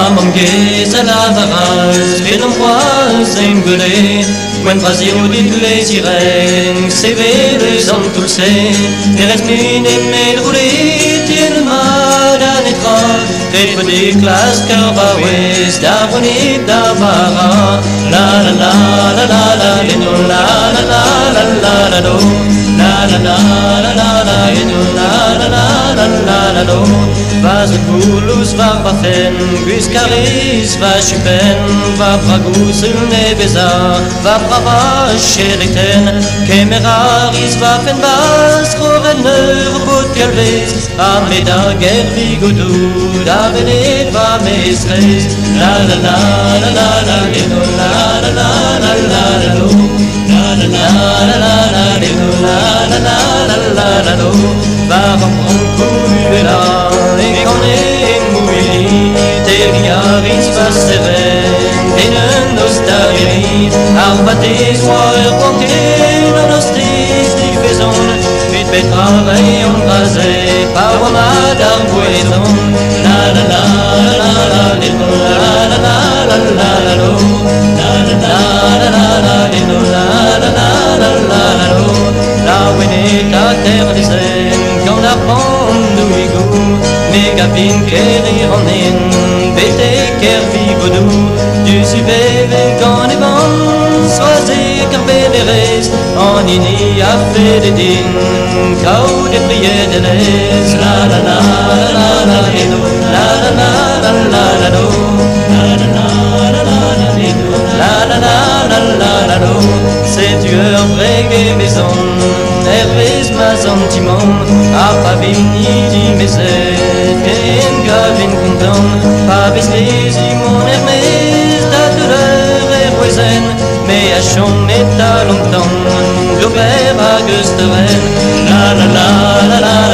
Va mamm gaezh a lavaras Pedomp c'hoazh em gwele Gwenn vras eo dit lezirenn Sevel eus an toull-se Ne rez mui nemet roulet En mat a netra Ret vo dit klask ur vaouez Da gonit da vara La la la la la la Eno la la la la la la lo La la la la la la Eno la la la la la la lo Va zud-voulouz war va fenn Gwisk a rez va chupenn Va bragoù sul nevezañ Va bravañ cheleten Kemer a ris va fenn-bazh Kroret ur bod-kalvez Ha me da Gervigodou Da welet va mestrez La la la la la la Leno la la la la la la lo La la la la la la Leno la la la la la la lo War ar brankoù uhelañ e kane mouilhi Terriñ a ris va sterenn En un ostaleri Ar vatezh oa ur bankenn An ostiz difezon 'Vit petra 'rae an dra-se Pa oa mat ar boezon La la la la la la la la la la la la lo La la la la la la la la la la la la lo Laouenet ha terlezenn gant ar bannoùigoù Me 'gavin ker an betek Kervigodou Du veven gant e vamm Soazig ar bennerez An hini a felle din Kaout e pried elez La la la la la la la la la la la la lo La la la la la la la la la la la la lo Setu ur wreg emezon Hervez ma santimant Ha pa vin dimezet En gavin kontant Pa vez lezi mont er-maez Da deuleur er wezenn Me a chom e-tal an tan D'ober hag eus La la la la la.